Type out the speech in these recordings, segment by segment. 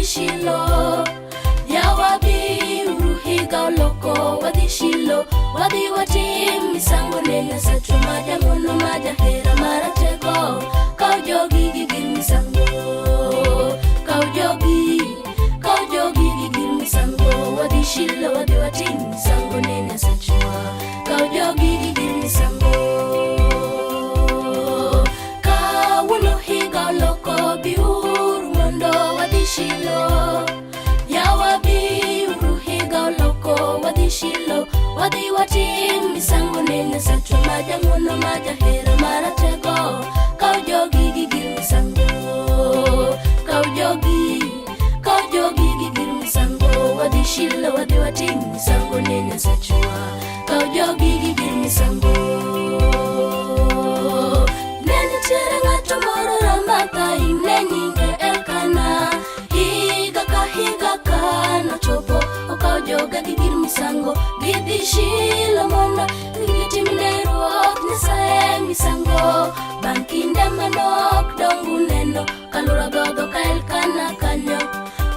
wadhi Shilo. Yawa biuru higa oloko wadhi Shilo, wadhi watim misango ne Nyasachwa ma jang'wono ma jahera maratego. Kaw jogi gi gir misango, kaw jogi, kaw jogi gi gir misango, wadhi Shilo, wadhi watim misango ne Nyasachwa. Kaw jogi gi gir misango. Kawuono higa oloko biuru mondo wadhi Shilo. Yawa biuru higa oloko wadhi Shilo, wadhi watim misango ne Nyasachwa ma jang'wono ma jahera maratego. Kaw jogi gi gir misango, kaw jogi, kaw jogi gi gir misango, wadhi Shilo, wadhi watim misango ne Nyasachwa. Kaw jogi gi gir misango. Ne nitiere ng'ato moro Ramathaim ne nyinge Elkana. Higa ka higa ka nochopo, okawo joga gi gir misango, gidhi Shilo mondo gitim ne Ruoth Nyasaye misango. Bang' kinde manok dongu neno kalura dhodho ka Elkana kanyo.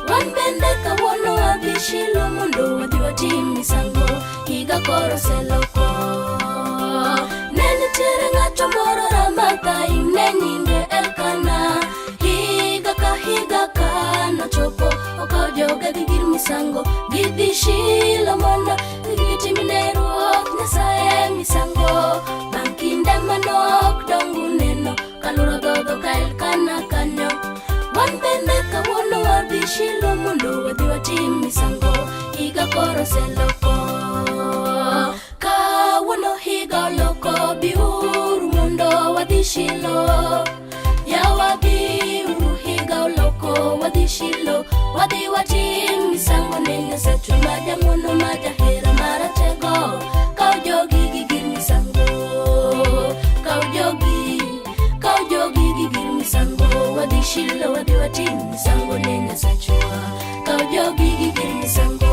Wan bende kawuono wadhi Shilo mondo wadhi watim misango, higa koro oseloko. Ne nitiere ng'ato moro Ramathaim ne nyinge Elkana. Higa ka higa ka nochopo, okawo joga gi gir misango, gidhi Shilo mondo gitim ne Ruoth Nyasaye misango. Bang' kinde manok dongu neno kalura dhodho ka Elkana kanyo. Wan bende kawuono wadhi Shilo mondo wadhi watim misango, higa koro oseloko. Kawuono higa oloko biuru mondo wadhi Shilo. Yawa biuru higa oloko wadhi Shilo, wadhi watim misango ne Nyasachwa ma jang'wono ma jahera maratego. Kaw jogi gi gir misango, kaw jogi, kaw jogi gi gir misango, wadhi Shilo, wadhi watim misango ne Nyasachwa. Kaw jogi gi gir misango.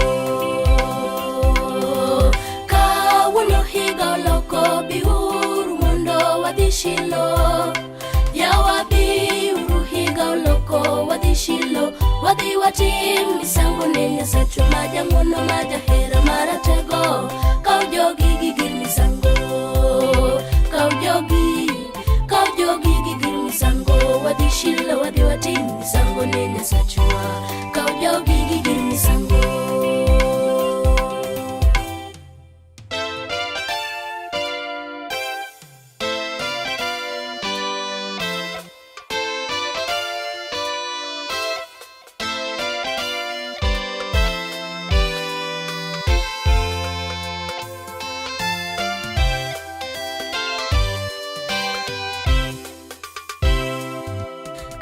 Kawuono higa oloko biuru mondo wadhi Shilo. Yawa biuru higa oloko wadhi Shilo, wadhi watim misango ne Nyasachwa ma jang'wono ma jahera maratego. Kaw jogi gi gir misango, kaw jogi, kaw jogi gi gir misango, wadhi Shilo, wadhi watim misango ne Nyasachwa. Kaw jogi gi gir misango.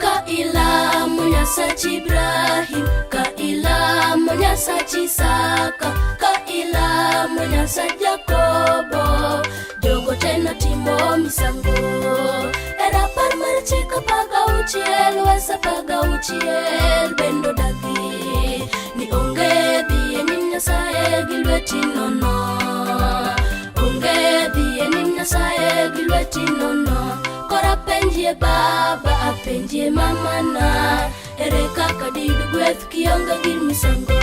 Ka ilamo Nyasach Ibrahim, ka ilamo Nyasach Isaka, ka ilamo Nyasach Jakobo, jogo te notimo misango. E rapar mar chik 16 wes 16 bende odagi ni onge dhi e nyim Nyasaye gi lweti nono. Onge dhi e nyim Nyasaye gi lweti nono. Koro apenjie baba, apenjie mamana, ere kaka diyud gweth kionge gir misango?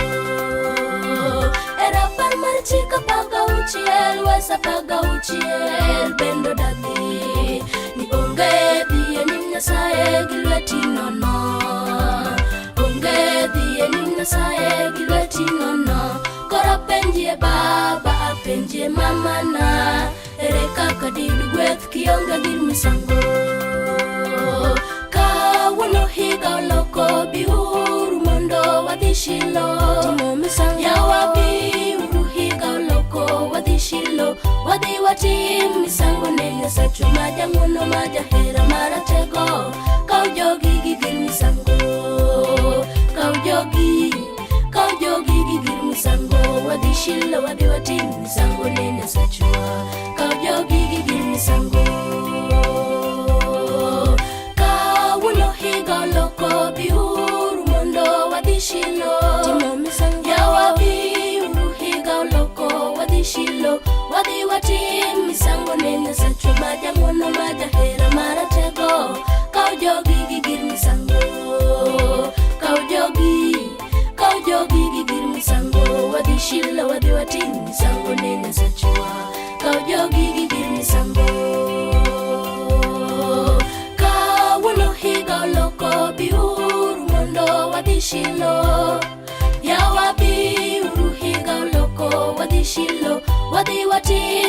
E rapar mar chik 16 wes 16 bende odagi ni onge dhi e nyim Nyasaye gi lweti nono. Onge dhi e nyim Nyasaye gi lweti nono. Koro apenjie baba, apenjie mamana, ere kaka diyud gweth kionge gir misango? Kawuono higa oloko biuru mondo wadhi Shilo. Timo misango. Yawa biuru higa oloko wadhi Shilo, wadhi watim misango ne Nyasachwa ma jang'wono ma jahera maratego. Kaw jogi gi gir misango, kaw jogi, kaw jogi gi gir misango, wadhi Shilo, wadhi watim misango ne Nyasachwa. Kaw jogi gi gir misango. Kawuono higa oloko biuru mondo wadhi Shilo. Timo misango. Yawa biuru higa oloko wadhi Shilo, wadhi watim misango ne Nyasachwa ma jang'wono ma jahera maratego. Kaw jogi gi gir misango, kaw jogi. Shilo wadhi watim misango ne Nyasachwa. Kaw jogi gi gir misango. Kawuono higa oloko, biuru mondo wadhi Shilo. Yawa biuru higa oloko, wadhi Shilo, wadhi watim